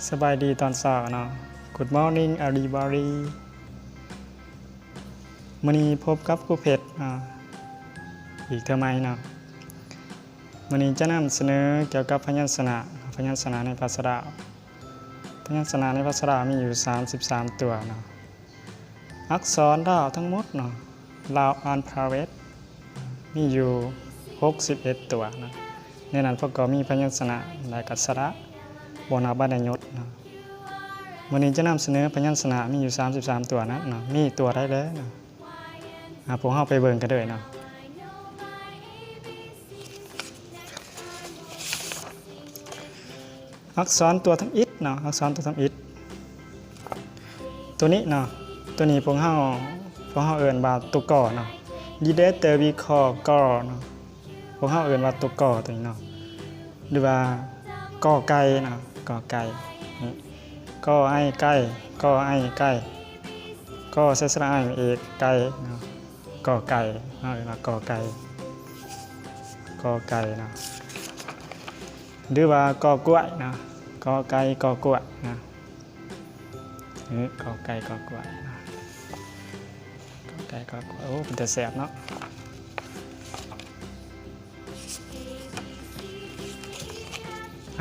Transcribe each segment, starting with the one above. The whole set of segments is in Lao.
ສະບາຍດີຕອນເຊົ້າເນາະ. Good morning everybody. ມື້ນີ້ພົບກັບຄູເພັດເນາະ ອີກເທື່ອໃໝ່ເນາະ. ມື້ນີ້ຈະນຳສະເໜີກ່ຽວກັບພະຍັນຊະນະ, ພະຍັນຊະນະໃນພາສາລາວ. ພະຍັນຊະນະໃນພາສາລາວມີຢູ່ສາມສິບສາມຕົວເນາະ. ອັກສອນລາວທັງໝົດເນາະ, ລາວອານພາເວັດ ມີຢູ່ຫົກສິບເອັດຕົວເນາະ. ໃນນັ້ນປະກອບມີພະຍັນຊະນະ ແລະກະສະຫຼະ ບໍ່ນັບບັນຍະຍຸດເນາະ. ມື້ນີ້ຈະນຳສະເໜີພະຍັນຊະນະມີຢູ່ສາມສິບສາມຕົວນັ້ນເນາະ. ມີຕົວໃດແດ່ເນາະ? ອາ ພວກເຮົາໄປເບິ່ງກັນເລີຍເນາະ. ອັກສອນຕົວທຳອິດເນາະ, ອັກສອນຕົວທຳອິດ ຕົວນີ້ເນາະ. ຕົວນີ້ພວກເຮົາ ພວກເຮົາເອີ້ນວ່າຕົວ ກ ເນາະ. ດີເດເຕີ ວີຄໍ ກ ເນາະ. ພວກເຮົາເອີ້ນວ່າຕົວ ກ ຕົວນີ້ເນາະ ຫຼືວ່າ ກ ໄກ່ເນາະ, ກ ໄກ່. ນີ້ ກ ໄອ ໄກ່, ກ ໄອ ໄກ່, ກ ໃສ່ສະຫຼະອາຍ ເອກ ໄກ່ເນາະ, ກ ໄກ່. ເຮົາເອີ້ນວ່າ ກ ໄກ່, ກ ໄກ່ເນາະ. ຫຼືວ່າ ກ ກ້ວຍເນາະ, ກ ໄກ່ ກ ກ້ວຍເນາະ. ນີ້ ກ ໄກ່ ກ ກ້ວຍເນາະ, ກ ໄກ່ ກ ກ້ວຍ. ໂອ້ ເປັນຕາແຊບເນາະ.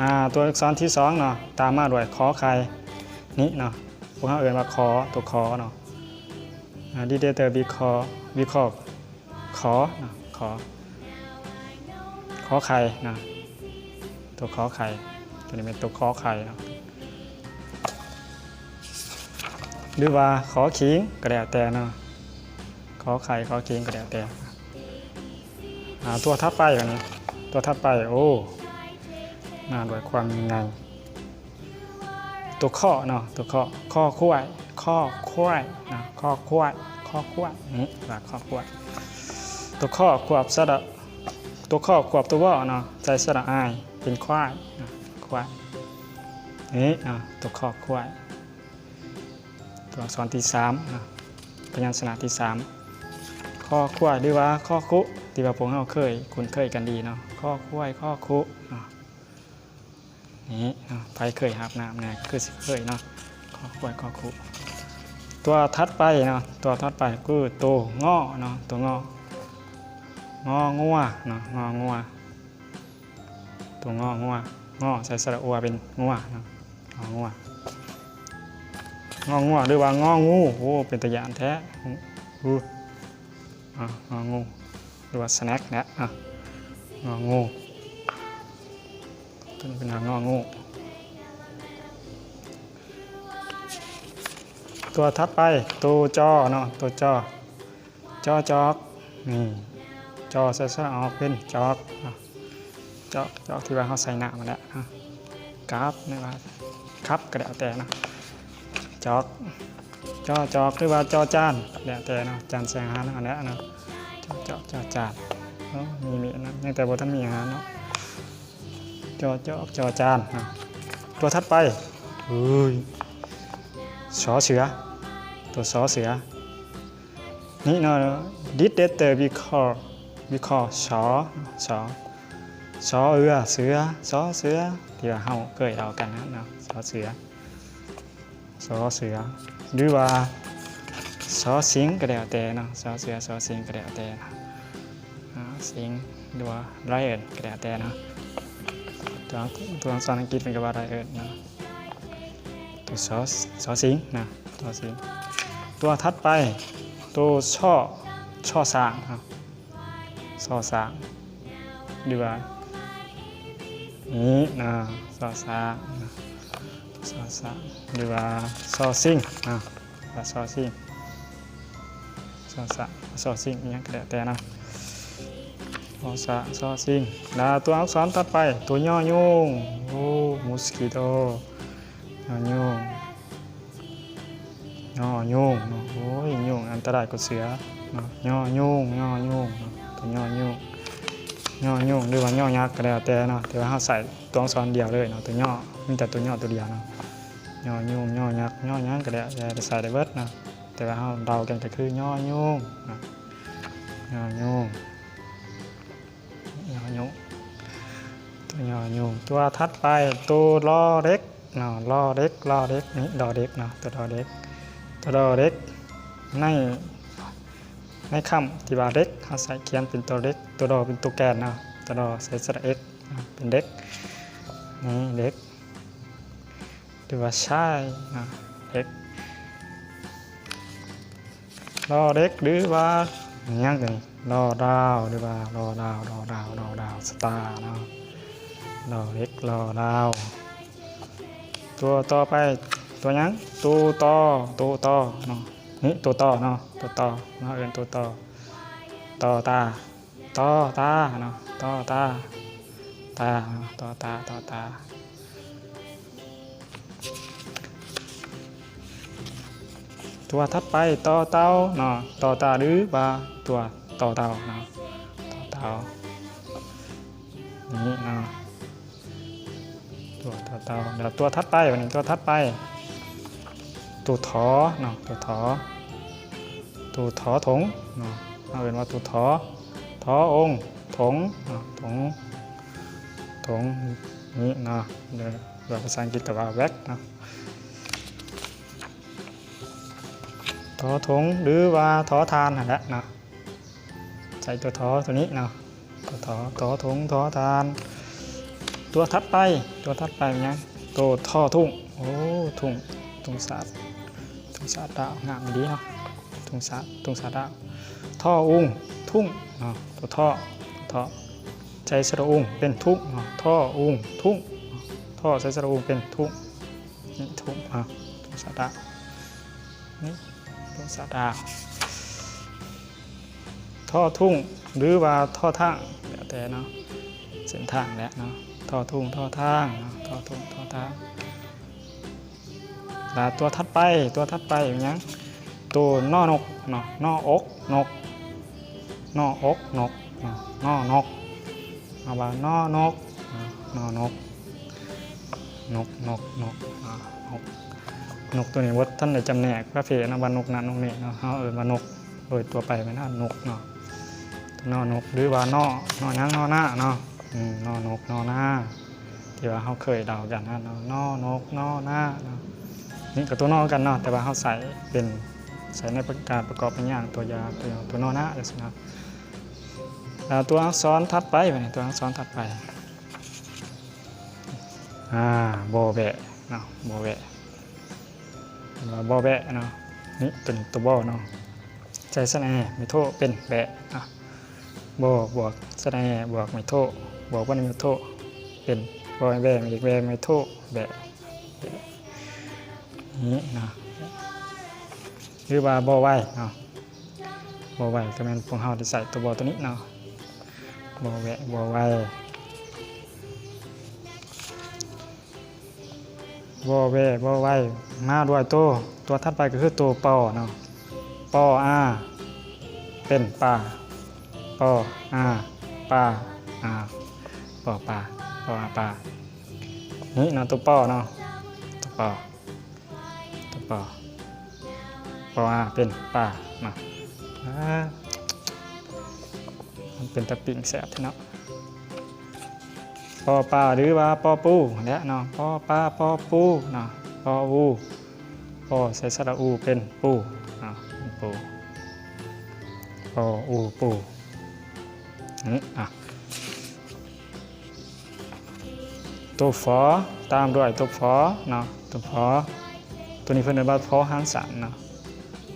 ອາ ຕົວອັກສອນທີສອງເນາະ, ຕາມມາດ້ວຍ ຂໍໄຂ່ ນີ້ເນາະ. ພວກເຮົາເອີ້ນວ່າ ຂໍ ຕົວ ຂໍ ເນາະ. ອາ ດີເດເຕີ ວີຄໍ ວີຄໍ ຂໍເນາະ, ຂໍ ຂໍໄຂ່ເນາະ, ຕົວ ຂໍໄຂ່. ຕົວນີ້ແມ່ນຕົວ ຂໍໄຂ່ເນາະ ຫຼືວ່າ ຂໍຂີງ ກໍແລ້ວແຕ່ເນາະ, ຂໍໄຂ່ ຂໍຂີງ ກໍແລ້ວແຕ່. ອາ ຕົວຖັດໄປບັດນີ້ ຕົວຖັດໄປ ໂອ້ ມາດ້ວຍຄວາມຍິ່ງໃຫຍ່. ຕົວ ຄ ເນາະ, ຕົວ ຄ, ຄ ຄວາຍ ຄ ຄວາຍເນາະ, ຄ ຄວາຍ ຄ ຄວາຍ. ນີ້ວ່າ ຄ ຄວາຍ. ຕົວ ຄ ຄວບ ສະຫຼະ, ຕົວ ຄ ຄວບ ຕົວ ວ ເນາະ, ໃສ່ສະຫຼະອາຍ ເປັນ ຄວາຍເນາະ, ຄວາຍ. ນີ້ເນາະ ຕົວ ຄ ຄວາຍ. ຕົວອັກສອນທີສາມເນາະ, ພະຍັນຊະນະທີສາມ ຄ ຄວາຍ ຫຼືວ່າ ຄ ຄຸ ທີ່ວ່າພວກເຮົາເຄີຍຄຸ້ນເຄີຍກັນດີເນາະ, ຄ ຄວາຍ ຄ ຄຸເນາະ. ນີ້ເນາະ, ໃຜເຄີຍຫາບນ້ຳແດ່ ຄືຊິເຄີຍເນາະ, ຄ ຄວາຍ ຄ ຄຸ. ຕົວຖັດໄປເນາະ, ຕົວຖັດໄປຄືຕົວ ງ ເນາະ, ຕົວ ງ, ງ ງົວເນາະ, ງ ງົວ. ຕົວ ງ ງົວ, ງ ໃສ່ສະຫຼະ ອົວ ເປັນ ງົວເນາະ, ງ ງົວ ງ ງົວ ຫຼືວ່າ ງ ງູ. ໂອ້ ເປັນຕາຢ້ານແທ້ ງ ງ ງ ງ ງ ຫາ ງ ງ ງ ຫາ ງ ງົວ ຫຼືວ່າ ສະແນັກ ແຫຼະ ງ ງົວ ງ ງົວ. ຕົວນີ້ເປັນ ຫາ ງ ງົວ ງ ງົວ. ຕົວຖັດໄປ ຕົວ ຈ ເນາະ, ຕົວ ຈ ຈ ຈອກ ນີ້ ຈ ໃສ່ສະຫຼະອອກ ເປັນ ຈອກເນາະ, ຈອກ ຈອກ ທີ່ວ່າເຮົາໃສ່ນ້ຳຫັ້ນແຫຼະເນາະ, ກັບ ຫຼືວ່າ ຄັບ ກໍແລ້ວແຕ່ເນາະ, ຈອກ ຈ ຈອກ ຫຼືວ່າ ຈ ຈານ ກໍແລ້ວແຕ່ເນາະ, ຈານໃສ່ອາຫານຫັ້ນແຫຼະເນາະ, ຈ ຈອກ ຈ ຈານ. ໂອ້ ມີ ມີອັນນັ້ນ ຍັງແຕ່ບໍ່ທັນມີອາຫານເນາະ, ຈ ຈອກ ຈ ຈານເນາະ. ຕົວຖັດໄປ ເອີຍ ຊ ເສືອ, ຕົວ ຊ ເສືອ. ນີ້ເນາະ ດິດເດເຕີ ວີຄໍ ວີຄໍ ຊ ຊ ຊ ເອື້ອ ເສືອ ຊ ເສືອ ທີ່ວ່າເຮົາເຄີຍເວົ້າກັນນະເນາະ, ຊ ເສືອ ຊ ເສືອ ຫຼືວ່າ ຊ ສິງ ກໍແລ້ວແຕ່ເນາະ, ຊ ເສືອ ຊ ສິງ ກໍແລ້ວແຕ່ ອາ ສິງ ຫຼືວ່າ ໄລອອນ ກໍແລ້ວແຕ່ເນາະ. ຕົວ ຕົວອັກສອນອັງກິດເພິ່ນກໍວ່າ ໄລອອນ ເນາະ. ຕົວ ຊ ຊ ສິງ ນະ, ຊ ສິງ. ຕົວຖັດໄປ ຕົວ ຊ ຊ ຊ້າງ ເນາະ, ຊ ຊ້າງ ຫຼືວ່າ ນີ້ນະ, ຊ ຊ້າງ ນະ, ຊ ຊ້າງ ຫຼືວ່າ ຊ ສິງ ນະ, ວ່າ ຊ ສິງ ຊ ຊ້າງ ຊ ສິງ ອີ່ຫຍັງກໍແລ້ວແຕ່ເນາະ, ຊ ຊ້າງ ຊ ສິງ. ແລ້ວຕົວອັກສອນຖັດໄປ ຕົວ ຍໍ ຍຸງ. ໂອ້ ມົສກີໂຕ ຍໍ ຍຸງ ຍໍ ຍຸງເນາະ. ໂອ້ຍ ຍຸງອັນຕະລາຍກວ່າເສືອເນາະ, ຍໍ ຍຸງ ຍໍ ຍຸງເນາະ, ຕົວ ຍໍ ຍຸງ ຍໍ ຍຸງ ຫຼືວ່າ ຍໍ ຍັກ ກໍແລ້ວແຕ່ເນາະ, ແຕ່ວ່າເຮົາໃສ່ຕົວອັກສອນດຽວເລີຍເນາະ, ຕົວ ຍໍ ມີແຕ່ຕົວ ຍໍ ຕົວດຽວເນາະ. ຍໍ ຍຸງ ຍໍ ຍັກ ຍໍ ຫຍັງກໍໄດ້ ແຕ່ໃສ່ໄດ້ເບິດເນາະ, ແຕ່ວ່າເຮົາເດົາກັນກໍຄື ຍໍ ຍຸງເນາະ, ຍໍ ຍຸງ ຍໍ ຍຸງ ຕົວ ຍໍ ຍຸງ. ຕົວຖັດໄປ ຕົວ ລໍເລັກ ເນາະ ລໍເດັກ ລໍເດັກ ນີ້ ດໍເດັກເນາະ ຕົວດໍເດັກ ຕົວດໍເດັກ ໃນ ໃນຄຳທີ່ວ່າເດັກ ເຮົາໃຊ້ຂຽນເປັນຕົວເດັກ ຕົວດໍເປັນຕົວແກນເນາະ ຕົວດໍໃສ່ສະຫຼະເອັກ ເປັນເດັກ ນີ້ເດັກ ຫຼືວ່າຊາຍເນາະ ເດັກ ລໍເດັກ ຫຼືວ່າຫຍັງຕົວນີ້ ລໍດາວ ຫຼືວ່າລໍດາວ ລໍດາວ ລໍດາວ ສະຕາເນາະ ລໍເດັກ ລໍດາວ. ຕົວຕໍ່ໄປ ຕົວຫຍັງ? ໂຕຕໍ ໂຕຕໍເນາະ ນີ້ໂຕຕໍເນາະ ໂຕຕໍເນາະ ເອີ້ນໂຕຕໍ ຕໍຕາ ຕໍຕາເນາະ ຕໍຕາ ຕາເນາະ ຕໍຕາ ຕໍຕາ. ຕົວຖັດໄປ ຕໍ່ເຕົາເນາະ ຕໍ່ຕາ ຫຼືວ່າຕົວຕໍ່ເຕົາເນາະ ຕໍ່ເຕົາ ນີ້ເນາະ ຕົວຕໍ່ເຕົາ. ແລ້ວຕົວຖັດໄປ ບາດນີ້ຕົວຖັດໄປ ຕົວຖໍເນາະ ຕົວຖໍ ຕົວຖໍຖົງເນາະ ເຮົາເອີ້ນວ່າຕົວຖໍ ຖໍອົງ ຖົງເນາະ ຖົງ ຖົງ ນີ້ເນາະ ຫຼືວ່າພາສາອັງກິດກໍວ່າ ແວັກເນາະ ຖໍຖົງ ຫຼືວ່າຖໍຖ່ານຫັ້ນແຫຼະເນາະ ໃສ່ຕົວຖໍຕົວນີ້ເນາະ ຕົວຖໍ ຖໍຖົງ ຖໍຖ່ານ. ຕົວຖັດໄປ ຕົວຖັດໄປແມ່ນຫຍັງ? ໂຕທໍທຸ້ງ ໂອ້ ທຸ້ງ ທຸງຊາດ ທຸງຊາດລາວ ງາມອີ່ຫຼີເນາະ ທຸງຊາດ ທຸງຊາດລາວ. ທໍອຸງ ທຸ້ງເນາະ ຕົວທໍ ທໍ ໃສ່ສະຫຼະອຸງ ເປັນທຸ້ງເນາະ ທໍອຸງ ທຸ້ງ ທໍໃສ່ສະຫຼະອຸງ ເປັນທຸ້ງ ນີ້ທຸ້ງເນາະ ທຸງຊາດລາວ ນີ້ທຸງຊາດລາວ. ທໍທຸ້ງ ຫຼືວ່າທໍທາງ ແລ້ວແຕ່ເນາະ ເສັ້ນທາງແຫຼະເນາະ ທໍທຸ້ງ ທໍທາງເນາະ ທໍທຸ້ງ ທໍທາງ. ແລ້ວຕົວຖັດໄປ ຕົວຖັດໄປແມ່ນຫຍັງ? ໂຕນໍນົກເນາະ ນໍອົກ ນົກ ນໍອົກ ນົກເນາະ ນໍນົກ ເຮົາວ່ານໍນົກ ນໍນົກ ນົກ ນົກ ນົກ ນົກ. ນົກຕົວນີ້ບໍ່ທັນໄດ້ຈຳແນກປະເພດເນາະ ວ່ານົກນັ້ນນົກນີ້ເນາະ ເຮົາເອີ້ນວ່ານົກ ໂດຍທົ່ວໄປແມ່ນວ່ານົກເນາະ ນໍນົກ ຫຼືວ່ານໍ ນໍຫຍັງ ນໍນາເນາະ ອືມ ນໍນົກ ນໍນາ ທີ່ວ່າເຮົາເຄີຍເວົ້າກັນນະເນາະ ນໍນົກ ນໍນາເນາະ. ນີ້ກໍຕົວນໍຄືກັນເນາະ ແຕ່ວ່າເຮົາໃສ່ເປັນ ໃສ່ໃນການປະກອບພະຍາງ ຕົວຢ່າງ ຕົວ ຕົວນໍນາ ຈັ່ງຊີ້ເນາະ. ແລ້ວຕົວອັກສອນຖັດໄປ ບາດນີ້ຕົວອັກສອນຖັດໄປ ອາ ບໍ່ແວະເນາະ ບໍ່ແວະ ວ່າບໍ່ແວະເນາະ ນີ້ຕົວນີ້ຕົວບໍ່ເນາະ ໃສ່ສະແອໄມ້ໂທເປັນແບະເນາະ ບໍ່ບວກສະແອບວກໄມ້ໂທ ບວກບໍ່ໄດ້ໄມ້ໂທ ເປັນບໍ່ແວໄມ້ແວໄມ້ໂທ ແບະ ແບະ ນີ້ເນາະ ຫຼືວ່າບໍ່ໄວເນາະ ບໍ່ໄວກໍແມ່ນພວກເຮົາໄດ້ໃຊ້ຕົວບໍ່ຕົວນີ້ເນາະ ບໍ່ແວະ ບໍ່ໄວ. ວໍແວ ວໍໄວ ມາດ້ວຍໂຕ ຕົວຖັດໄປກໍຄືໂຕປໍເນາະ ປໍອາ ເປັນປາ ປໍອາ ປາ ອາ ປໍປາ ປໍອາ ປາ ນີ້ເນາະ ໂຕປໍເນາະ ໂຕປໍ ໂຕປໍ ປໍອາ ເປັນປາເນາະ ອາ ມັນເປັນຕາປີ້ງແຊບແທ້ເນາະ. ປໍປາ ຫຼືວ່າປໍປູ ຫັ້ນແຫຼະເນາະ ປໍປາ ປໍປູເນາະ ປໍອູ ປໍໃສ່ສະຫຼະອູ ເປັນປູເນາະ ເປັນປູ ປໍອູ ປູ ນີ້ເນາະ ໂຕຟໍ ຕາມດ້ວຍໂຕຟໍເນາະ ໂຕຟໍ ໂຕນີ້ເພິ່ນເອີ້ນວ່າ ພໍຫາງສັ້ນເນາະ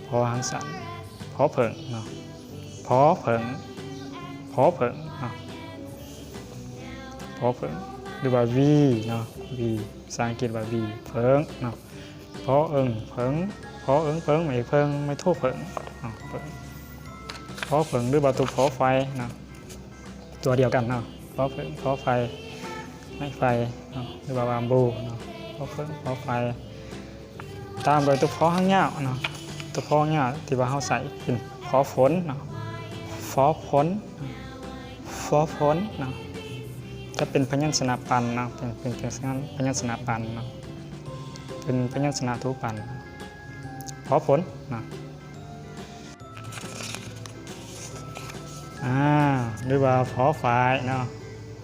ພໍຫາງສັ້ນ ພໍເຜິ້ງເນາະ ພໍເຜິ້ງ ພໍເຜິ້ງເນາະ ພໍເຜິ້ງ ຫຼືວ່າ ວີ ເນາະ ວີ ພາສາອັງກິດວ່າ ວີ ເຜິ້ງເນາະ ພໍເອິງ ເຜິ້ງ ພໍເອິງ ເຜິ້ງ ໄມ້ເຜິ້ງ ໄມ້ໂທ ເຜິ້ງເນາະ ເຜິ້ງ ພໍເຜິ້ງ ຫຼືວ່າໂຕ ພໍໄຟ ເນາະ ຕົວດຽວກັນເນາະ ພໍເຜິ້ງ ພໍໄຟ ໄມ້ໄຟເນາະ ຫຼືວ່າບາມບູເນາະ ພໍເຜິ້ງ ພໍໄຟ ຕາມດ້ວຍຕົວ ພໍຫາງຍາວເນາະ ຕົວ ພໍຫາງຍາວ ທີ່ວ່າເຮົາໃຊ້ເປັນ ພໍຝົນເນາະ ຟໍຝົນ ຟໍຝົນເນາະ ຈະເປັນພະຍັນຊະນະປັ່ນເນາະ ເປັນ ເປັນພະຍັນຊະນະປັ່ນເນາະ ເປັນພະຍັນຊະນະໂທປັ່ນ ພໍຝົນເນາະ. ອາ ຫຼືວ່າ ພໍຝາຍເນາະ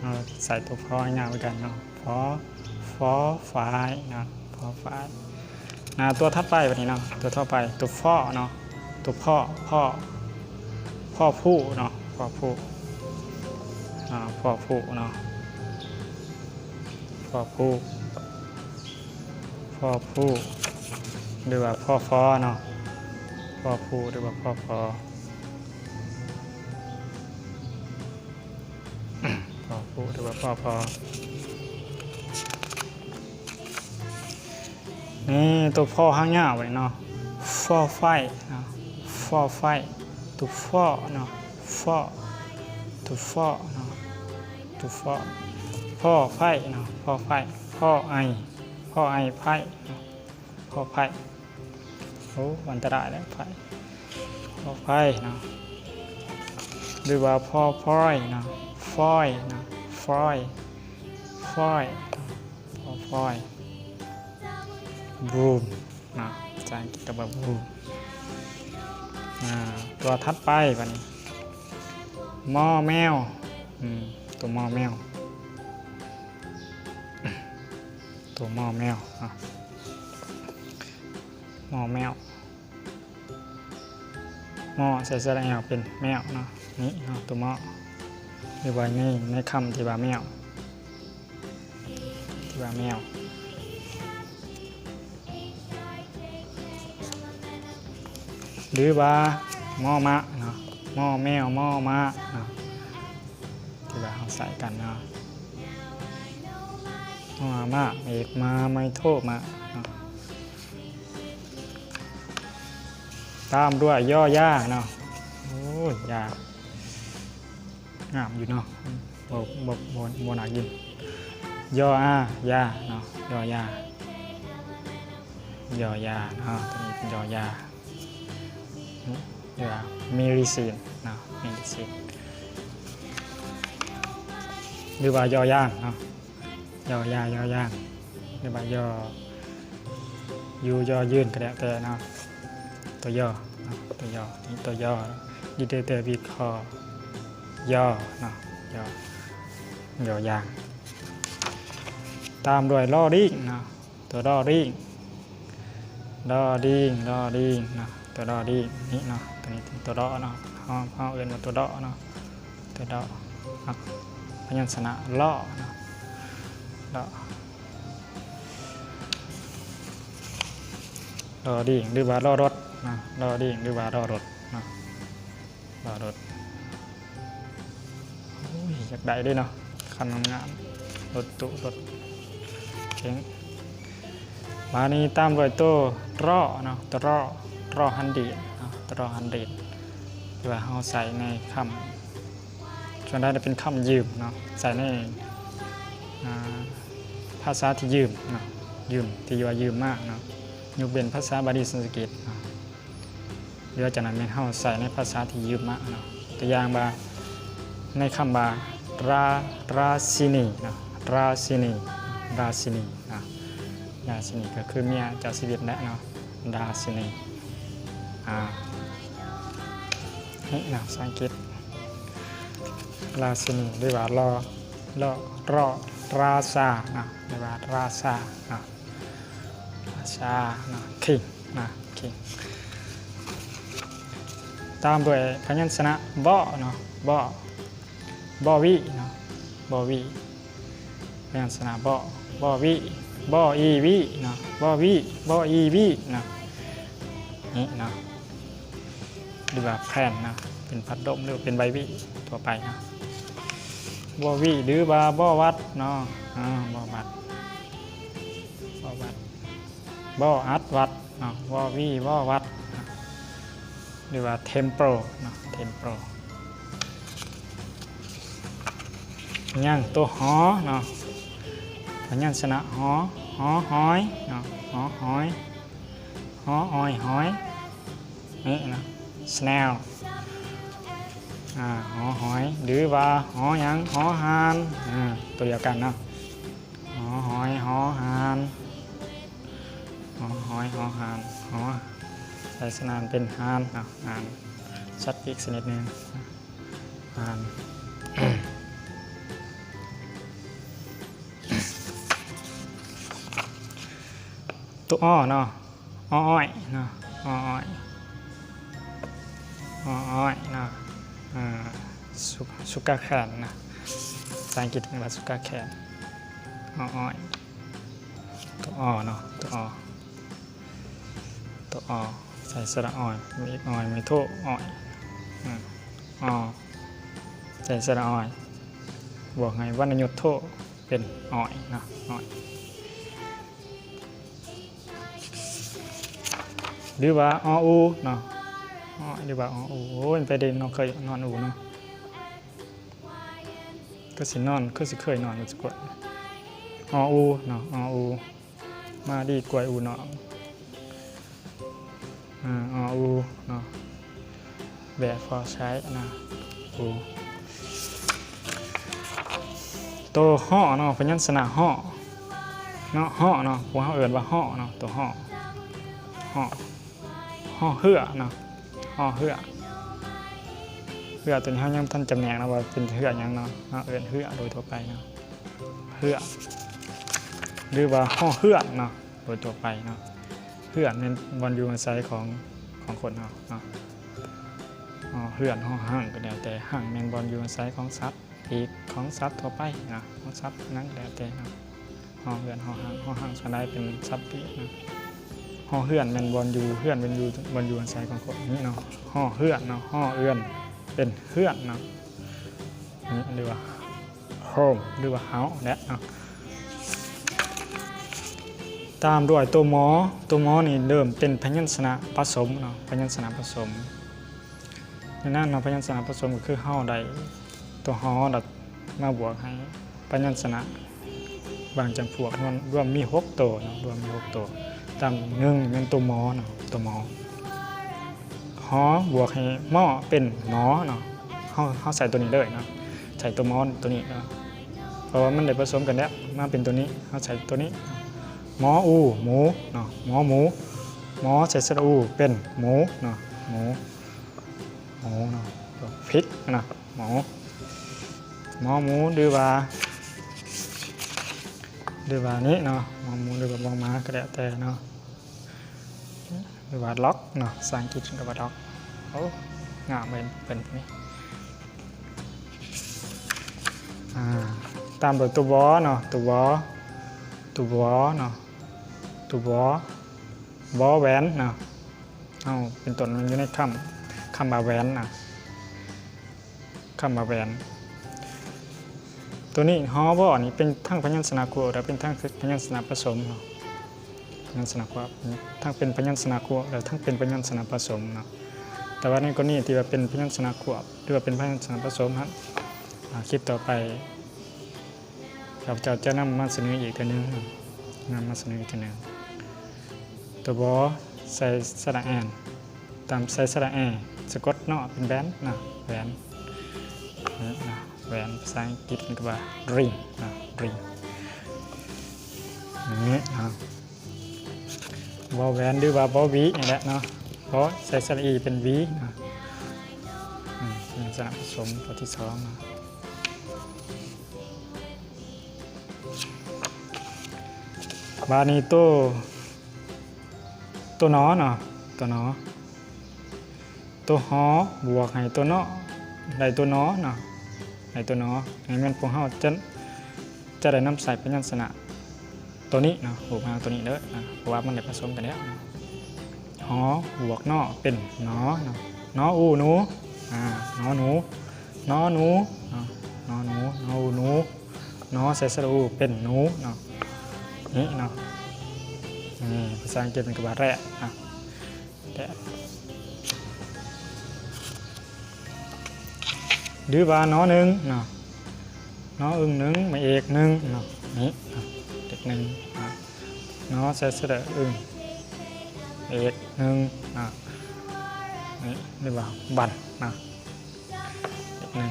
ເຮົາໃສ່ຕົວ ພໍ ຫາງຍາວຄືກັນເນາະ ພໍ ຝ ພໍຝາຍເນາະ ພໍຝາຍ. ອ່າ ຕົວຖັດໄປບັດນີ້ເນາະ ຕົວຕໍ່ໄປ ຕົວພໍເນາະ ຕົວພໍ ພໍ ພໍຜູ້ເນາະ ພໍຜູ້ ອ່າ ພໍຜູ້ເນາະ ພໍຜູ້ ພໍຜູ້ ຫຼືວ່າພໍພໍເນາະ ພໍຜູ້ ຫຼືວ່າພໍພໍ ພໍຜູ້ ຫຼືວ່າພໍພໍ. ນີ້ ຕົວພໍຫາງຍາວນີ້ເນາະ ພໍໄຟເນາະ ພໍໄຟ ຕົວພໍເນາະ ພໍ ຕົວພໍເນາະ ຕົວພໍ ພໍໄຟເນາະ ພໍໄຟ ພໍໄອ ພໍໄອ ໄຟເນາະ ພໍໄພ. ໂອ້ ອັນຕະລາຍເດ້ ໄພ ພໍໄພເນາະ ຫຼືວ່າພໍຟອຍເນາະ ຟອຍເນາະ ຟອຍ ຟອຍ ພໍຟອຍ ບຣູມເນາະ ພາສາອັງກິດກໍວ່າບຣູມ. ອ່າ ຕົວຖັດໄປບັດນີ້ ມໍແມວ ອືມ ຕົວມໍແມວ ຕົວມໍແມວເນາະ ມໍແມວ ມໍ ໃສ່ສະຫຼະແອວເປັນແມວເນາະ ນີ້ເນາະ ຕົວມໍ ຫຼືວ່າໃນ ໃນຄຳທີ່ວ່າແມວ ທີ່ວ່າແມວ ຫຼືວ່າມໍມ້າເນາະ ມໍແມວ ມໍມ້າເນາະ ທີ່ວ່າເຮົາໃຊ້ກັນເນາະ ມໍມ້າ ເອກມ້າ ໄມ້ໂທ ມ້າເນາະ ຕາມດ້ວຍ ຍໍຢາເນາະ ໂອ້ຍ ຢາ ງາມຢູ່ເນາະ ບໍ່ ບໍ່ ບໍ່ ບໍ່ໜ້າກິນ ຍໍອາ ຢາເນາະ ຍໍຢາ ຍໍຢາເນາະ ຕົວນີ້ເປັນຍໍຢາ ຫຼືວ່າເມດິຊິນເນາະ ເມດິຊິນ ຫຼືວ່າຍໍຢາງເນາະ ຍໍຢາ ຍໍຢາງ ຫຼືວ່າຍໍ ຢູ່ ຍໍຢືນກໍແລ້ວແຕ່ເນາະ ຕົວຍໍເນາະ ຕົວຍໍ ນີ້ຕົວຍໍ ດີເດເຕອ ວີຄໍ ຍໍເນາະ ຍໍ ຍໍຢາງ ຕາມດ້ວຍ ລໍລີງເນາະ ຕົວລໍລີງ ລໍລີງ ລໍລີງເນາະ ຕົວລໍລີງ ນີ້ເນາະ ຕົວນີ້ເປັນຕົວດໍເນາະ ເຮົາ ເຮົາເອີ້ນວ່າຕົວດໍເນາະ ຕົວດໍເນາະ ພະຍັນຊະນະ ລໍເນາະ ລໍ ລໍລີງ ຫຼືວ່າລໍລົດເນາະ ລໍລີງ ຫຼືວ່າລໍລົດເນາະ ລໍລົດ ໂອ້ຍ ຢາກໄດ້ເດ້ເນາະ ຄັນງາມໆ ລົດຕູ້ ລົດເກັງ ບາດນີ້ຕາມດ້ວຍໂຕ ຣໍ ເນາະ ຕຣໍ ຣໍຮັນເດດ ເນາະ ຕຣໍຮັນເດດ ທີ່ວ່າເຮົາໃຊ້ໃນຄຳ ສ່ວນໃຫຍ່ເປັນຄຳຢືມເນາະ ໃຊ້ໃນ ອ່າ ພາສາທີ່ຢືມເນາະ ຢືມ ທີ່ວ່າຢືມມາເນາະ ຍົກເວັ້ນພາສາບາລີສັນສະກິດເນາະ ເຫຼືອຈາກນັ້ນແມ່ນເຮົາໃຊ້ໃນພາສາທີ່ຢືມມາເນາະ ຕົວຢ່າງວ່າ ໃນຄຳວ່າ ຣາ ຣາຊິນີເນາະ ຣາຊິນີ ຣາຊິນີເນາະ ຣາຊິນີກໍຄືເມຍເຈົ້າຊີວິດແຫຼະເນາະ ຣາຊິນີ ອ່າ ນີ້ເນາະ ພາສາອັງກິດ ຣາຊິນີ ຫຼືວ່າ ຣໍ ຣໍ ຣໍ ຣາຊາເນາະ ຫຼືວ່າ ຣາຊາເນາະ ຣາຊາເນາະ ຄິງເນາະ ຄິງ ຕາມດ້ວຍພະຍັນຊະນະ ບໍ ເນາະ ບໍ ບໍຫວີເນາະ ບໍຫວີ ພະຍັນຊະນະ ບໍ ບໍຫວີ ບໍອີຫວີເນາະ ບໍຫວີ ບໍອີຫວີເນາະ ນີ້ເນາະ ຫຼືວ່າແຜ່ນເນາະ ເປັນພັດລົມ ຫຼືວ່າເປັນໃບຫວີທົ່ວໄປເນາະ ບໍຫວີ ຫຼືວ່າບໍຫວັດເນາະ ອາ ບໍຫວັດ ບໍຫວັດ ບໍອັດ ຫວັດເນາະ ວໍວີ ວໍຫວັດ ຫຼືວ່າ ເທັມໂປຣ ເນາະ ເທັມໂປຣ ຍັງໂຕ ຫໍ ເນາະ ພະຍັນຊະນະ ຫໍ ຫໍຫອຍ ເນາະ ຫໍຫອຍ ຫໍອອຍ ຫອຍ ນີ້ເນາະ ສະແນວ ອາ ຫໍຫອຍ ຫຼືວ່າ ຫໍຫຍັງ ຫໍຫ່ານ ອາ ໂຕດຽວກັນເນາະ ຫໍຫອຍ ຫໍຫ່ານ ຫໍຫອຍ ຫໍຫ່ານ ຫໍ ໄປສະນານເປັນຫ່ານເນາະ ຫ່ານ ສັດປີກຊະນິດໜຶ່ງ ຫ່ານ. ຕົວ ອ ເນາະ ອ ອ້ອຍເນາະ ອ ອ້ອຍ ອ ອ້ອຍເນາະ ເອີ ຊຸ ຊຸກາແຄນເນາະ ພາສາອັງກິດເອີ້ນວ່າ ຊຸກາແຄນ ອ ອ້ອຍ ຕົວ ອ ເນາະ ຕົວ ອ ຕົວ ອ ໃສ່ສະຫຼະ ອ ມີອີກ ອ ໄມ້ໂທ ອ້ອຍ ອ ໃສ່ສະຫຼະ ອ ບວກໃຫ້ວັນນະຍຸດ ໂທ ເປັນ ອ້ອຍເນາະ ອ້ອຍ ຫຼືວ່າ ອ ອູເນາະ ອ້ອຍ ຫຼືວ່າ ອ ອູ ໂອ້ຍ ໄປເດ້ເນາະ ເຄີຍນອນອູເນາະ ຄືຊິນອນ ຄືຊິເຄີຍນອນຢູ່ສະກົດ ອ ອູເນາະ ອ ອູ ມາດີກວຍອູເນາະ ອາ ອ ອູເນາະ ແບບພໍໃຊ້ນະ ອູ ໂຕ ຮ ເນາະ ພະຍັນຊະນະ ຮ ເນາະ ຮ ເນາະ ພວກເຮົາເອີ້ນວ່າ ຮ ເນາະ ໂຕ ຮ ຮ ຮ ເຮືອເນາະ ຮ ເຮືອ ເຮືອໂຕນີ້ເຮົາຍັງບໍ່ທັນຈຳແນກເນາະ ວ່າເປັນເຮືອຫຍັງເນາະ ເຮົາເອີ້ນເຮືອໂດຍທົ່ວໄປເນາະ ເຮືອ ຫຼືວ່າ ຮ ເຮືອນເນາະ ໂດຍທົ່ວໄປເນາະ ເຮືອນແມ່ນບ່ອນຢູ່ອາໄສຂອງ ຂອງຄົນເຮົາເນາະ ຮ ເຮືອນ ຮ ຮັງ ກໍແລ້ວແຕ່ ຮັງແມ່ນບ່ອນຢູ່ອາໄສຂອງສັດ ປີກຂອງສັດທົ່ວໄປເນາະ ຂອງສັດນັ້ນແລ້ວແຕ່ເນາະ ຮ ເຮືອນ ຮ ຮັງ ຮ ຮັງສ່ວນຫຼາຍເປັນສັດປີກເນາະ ຮ ເຮືອນ ແມ່ນບ່ອນຢູ່ ເຮືອນ ແມ່ນຢູ່ ບ່ອນຢູ່ອາໄສຂອງຄົນນີ້ເນາະ ຮ ເຮືອນເນາະ ຮ ເຮືອນ ເປັນເຮືອນເນາະ ນີ້ເອີ້ນວ່າ ໂຮມ ຫຼືວ່າ ເຮົາ ແຫຼະເນາະ ຕາມດ້ວຍໂຕ ມ ໂຕ ມ ນີ້ເລີ່ມເປັນພະຍັນຊະນະປະສົມເນາະ ພະຍັນຊະນະປະສົມ ໃນນັ້ນເນາະ ພະຍັນຊະນະປະສົມກໍຄືເຮົາໄດ້ໂຕ ຮ ລະມາບວກໃຫ້ພະຍັນຊະນະບາງຈຳພວກ ລວມ ລວມມີຫົກໂຕເນາະ ລວມມີຫົກໂຕ ຕາມ ໜຶ່ງ ແມ່ນໂຕ ມ ເນາະ ໂຕ ມ ຮ ບວກໃຫ້ ມ ເປັນ ມ ເນາະ ເຮົາ ເຮົາໃສ່ໂຕນີ້ເລີຍເນາະ ໃສ່ໂຕ ມ ໂຕນີ້ເນາະ ເພາະວ່າມັນໄດ້ປະສົມກັນແລ້ວ ມາເປັນໂຕນີ້ ເຮົາໃສ່ໂຕນີ້ ມ ອູ ໝູເນາະ ມ ໝູ ມ ໃສ່ສະຫຼະ ອູ ເປັນ ໝູເນາະ ໝູ ໝູເນາະ ຜິດນະ ໝໍ ມ ໝູ ຫຼືວ່າ ຫຼືວ່ານີ້ເນາະ ມ ໝູ ຫຼືວ່າ ມ ໝາ ກໍແລ້ວແຕ່ເນາະ ຫຼືວ່າ ລັອກເນາະ ພາສາອັງກິດເພິ່ນກໍວ່າ ລັອກ ໂອ້ ງາມເລີຍເພິ່ນນີ້ ອາ ຕາມດ້ວຍຕົວ ວ ເນາະ ຕົວ ວ ຕົວ ວ ເນາະ ຕົວ ວ ວ ວ ແຫວນເນາະ ເອົາ ເປັນຕົ້ນ ມັນຢູ່ໃນຄຳ ຄຳວ່າ ແຫວນເນາະ ຄຳວ່າ ແຫວນ ໂຕນີ້ ຮ ວ ນີ້ເປັນທັງພະຍັນຊະນະຄວບ ແລະ ເປັນທັງພະຍັນຊະນະປະສົມເນາະ ພະຍັນຊະນະຄວບ ທັງເປັນພະຍັນຊະນະຄວບ ແລະ ທັງເປັນພະຍັນຊະນະປະສົມເນາະ ແຕ່ວ່າໃນກໍລະນີທີ່ວ່າເປັນພະຍັນຊະນະຄວບ ຫຼືວ່າເປັນພະຍັນຊະນະປະສົມຫັ້ນ ອາ ຄລິບຕໍ່ໄປ ຂ້າພະເຈົ້າຈະນຳມາສະເໜີອີກເທື່ອໜຶ່ງ ນຳມາສະເໜີອີກເທື່ອໜຶ່ງ ຕົວ ວ ໃສ່ສະຫຼະ ແອນ ຕາມໃສ່ສະຫຼະ ແອ ສະກົດ ເນາະ ເປັນ ແຫວນ ເນາະ ແຫວນ ນີ້ເນາະ ແຫວນ ພາສາອັງກິດເພິ່ນກໍວ່າ ຣິງ ເນາະ ຣິງ ນີ້ເນາະ ວ ວ ແຫວນ ຫຼືວ່າ ວ ວີ ນີ້ແຫຼະເນາະ ວ ໃສ່ສະຫຼະ ອີ ເປັນ ວີ ເນາະ ອືມ ເປັນພະຍັນຊະນະປະສົມ ຕົວທີສອງເນາະ ບາດນີ້ໂຕ ໂຕ ນ ເນາະ ໂຕ ນ ໂຕ ຮ ບວກໃຫ້ໂຕ ນ ໄດ້ໂຕ ນ ເນາະ ໄດ້ໂຕ ນ ໃຫ້ແມ່ນພວກເຮົາຈະ ຈະໄດ້ນຳໃຊ້ພະຍັນຊະນະໂຕນີ້ເນາະ ຮູບຮ່າງໂຕນີ້ເດີ ເພາະວ່າມັນໄດ້ປະສົມກັນແລ້ວເນາະ ຮ ບວກ ນ ເປັນ ນ ເນາະ ນ ອູ ໜູ ອາ ນ ໜູ ນ ໜູ ເນາະ ນ ໜູ ນ ອູ ໜູ ນ ໃສ່ສະຫຼະ ອູ ເປັນ ໜູ ເນາະ ນີ້ເນາະ ນີ້ພາສາອັງກິດເພິ່ນກໍວ່າ ແຣດ ເນາະ ແຣດ ຫຼືວ່າ ນ ໜຶ່ງ ເນາະ ນ ອຶ່ງ ໜຶ່ງ ໄມ້ເອກ ໜຶ່ງ ເນາະ ນີ້ເນາະ ເລກ ໜຶ່ງ ເນາະ ນ ໃສ່ສະຫຼະ ອຶ່ງ ເອກ ໜຶ່ງ ເນາະ ນີ້ ຫຼືວ່າ ບັນ ເນາະ ເລກ ໜຶ່ງ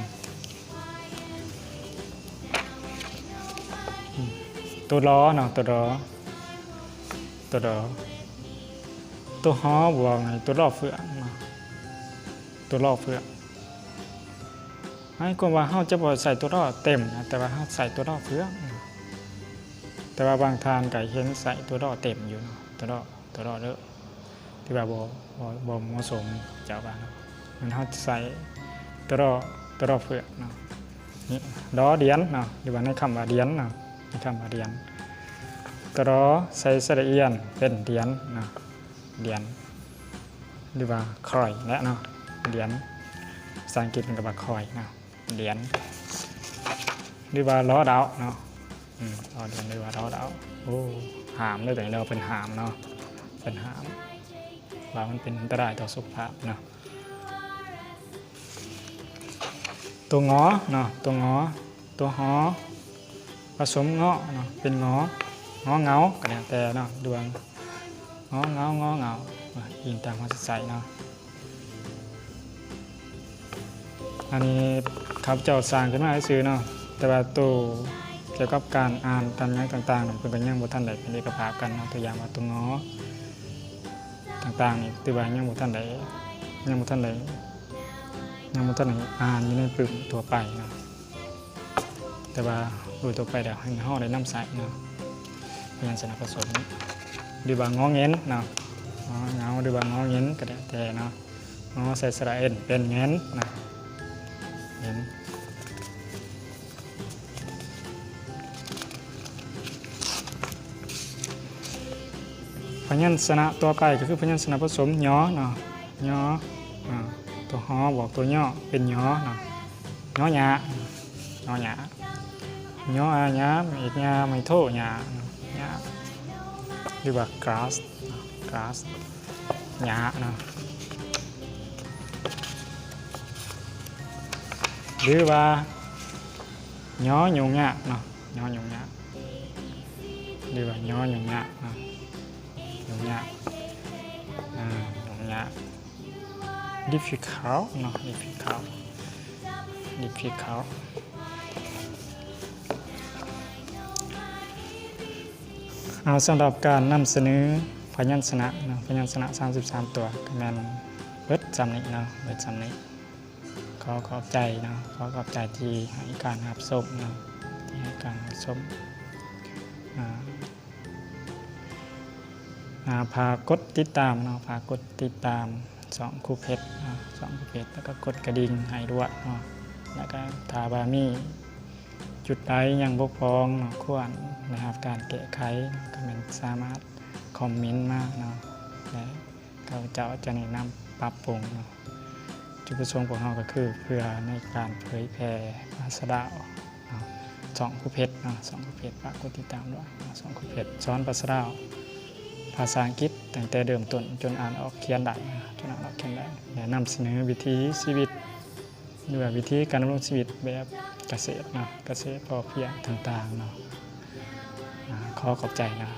ອືມ ຕົວ ລ ເນາະ ຕົວ ລ ຕົວ ລ ຕົວ ຮ ບວກໃຫ້ຕົວ ລໍເຟືອງ ເນາະ ຕົວ ລໍເຟືອງ ໝາຍຄວາມວ່າເຮົາຈະບໍ່ໃສ່ຕົວ ລໍ ເຕັມນະ ແຕ່ວ່າເຮົາໃສ່ຕົວ ລໍເຟືອງ ເນາະ ແຕ່ວ່າບາງທ່ານກໍເຫັນໃສ່ຕົວດໍເຕັມຢູ່ເນາະ ຕົວດໍ ຕົວດໍເດີ ຖືວ່າບໍ່ ບໍ່ ບໍ່ເໝາະສົມ ເຈົ້າວ່າເນາະ. ແມ່ນເຮົາໃສ່ຕົວດໍ ຕົວດໍເຝືອກເນາະ ນີ້ ດໍດຽນເນາະ ຫຼືວ່າໃນຄຳວ່າດຽນເນາະ ໃນຄຳວ່າດຽນ ຕົວດໍໃສ່ສະຫຼະອຽນເປັນດຽນເນາະ ດຽນ ຫຼືວ່າຄອຍແຫຼະເນາະ ດຽນ ພາສາອັງກິດເພິ່ນກໍວ່າຄອຍເນາະ ດຽນ ຫຼືວ່າລໍດາວເນາະ ອືມ ລໍດຽນ ຫຼືວ່າລໍດາວ. ໂອ້ ຫ້າມເດີ ຕົວນີ້ເນາະ ເພິ່ນຫ້າມເນາະ ເພິ່ນຫ້າມ ວ່າມັນເປັນອັນຕະລາຍຕໍ່ສຸຂະພາບເນາະ. ຕົວງໍເນາະ ຕົວງໍ ຕົວຫໍ ປະສົມເງາະເນາະ ເປັນງໍ ງໍເງົາກໍແລ້ວແຕ່ເນາະ ດວງ ງໍເງົາ ງໍເງົາ ອີງຕາມເຮົາຊິໃສ່ເນາະ. ອັນນີ້ຂ້າພະເຈົ້າສ້າງຂຶ້ນມາຊື່ໆເນາະ ແຕ່ວ່າໂຕກ່ຽວກັບການອ່ານຕຳແໜ່ງຕ່າງໆ ເພິ່ນກໍຍັງບໍ່ທັນໄດ້ເປັນເອກະພາບກັນເນາະ. ຕົວຢ່າງວ່າຕົວງໍຕ່າງໆນີ້ ຖືວ່າຍັງບໍ່ທັນໄດ້ ຍັງບໍ່ທັນໄດ້ ຍັງບໍ່ທັນໄດ້ອ່ານຢູ່ໃນປຶ້ມທົ່ວໄປເນາະ. ແຕ່ວ່າໂດຍທົ່ວໄປແລ້ວ ເຮົາໄດ້ນຳໃຊ້ເນາະ ພະຍັນຊະນະປະສົມ ຫຼືວ່າງໍເຫງິນເນາະ ງໍເຫງົາ ຫຼືວ່າງໍເຫງັນກໍແລ້ວແຕ່ເນາະ. ງໍໃສ່ສະຫຼະເອັນເປັນເຫງັນເນາະ ເຫງັນ. ພະຍັນຊະນະຕໍ່ໄປກໍຄືພະຍັນຊະນະປະສົມ ຍໍເນາະ ຍໍ ອາ ຕົວຫໍບວກຕົວຍໍເປັນຍໍເນາະ ຍໍຫຍ້າ ຍໍຫຍ້າ ຍໍອາຫຍ້າ ເອກຫຍ້າ ໄມ້ໂທຫຍ້າ ຫຍ້າ ຫຼືວ່າກຣາສ ກຣາສ ຫຍ້າເນາະ ຫຼືວ່າຍໍຫຍຸ້ງຍາກເນາະ ຍໍຫຍຸ້ງຍາກ ຫຼືວ່າຍໍຫຍຸ້ງຍາກເນາະ ຫຍຸ້ງຍາກ ອາ ຫຍຸ້ງຍາກ ດິບຟິເຄີາເນາະ ດິບຟິເຄີາ ດິບຟິເຄີາ. ເອົາ ສຳລັບການນຳສະເໜີພະຍັນຊະນະເນາະ ພະຍັນຊະນະສາມສິບສາມຕົວ ກໍແມ່ນເບິດສ່ຳນີ້ເນາະ ເບິດສ່ຳນີ້. ຂໍຂອບໃຈເນາະ ຂໍຂອບໃຈທີ່ໃຫ້ການຮັບຊົມເນາະ ທີ່ໃຫ້ການຮັບຊົມ ອາ ອາ ຝາກກົດຕິດຕາມເນາະ ຝາກກົດຕິດຕາມຊ່ອງຄູເພັດເນາະ ຊ່ອງຄູເພັດ ແລ້ວກໍກົດກະດິ່ງໃຫ້ດ້ວຍເນາະ ແລ້ວກໍຖ້າວ່າມີຈຸດໃດຍັງບົກຜ່ອງເນາະ ຄວນໄດ້ຮັບການແກ້ໄຂເນາະ ກໍແມ່ນສາມາດຄອມເມັນມາເນາະ ແລະ ຂ້າພະເຈົ້າຈະແນະນຳປັບປຸງເນາະ. ຈຸດປະສົງຂອງພວກເຮົາກໍຄືເພື່ອໃນການເຜີຍແຜ່ພາສາລາວເນາະ ຊ່ອງຄູເພັດເນາະ ຊ່ອງຄູເພັດ ຝາກກົດຕິດຕາມດ້ວຍເນາະ ຊ່ອງຄູເພັດ ສອນພາສາລາວ ພາສາອັງກິດ ຕັ້ງແຕ່ເລີ່ມຕົ້ນຈົນອ່ານອອກຂຽນໄດ້ເນາະ ຈົນອ່ານອອກຂຽນໄດ້ ແລະ ນຳສະເໜີວິຖີຊີວິດ ຫຼືວ່າວິທີການດຳລົງຊີວິດແບບກະເສດເນາະ ກະເສດພໍພຽງຕ່າງໆເນາະ. ອາ ຂໍຂອບໃຈເນາະ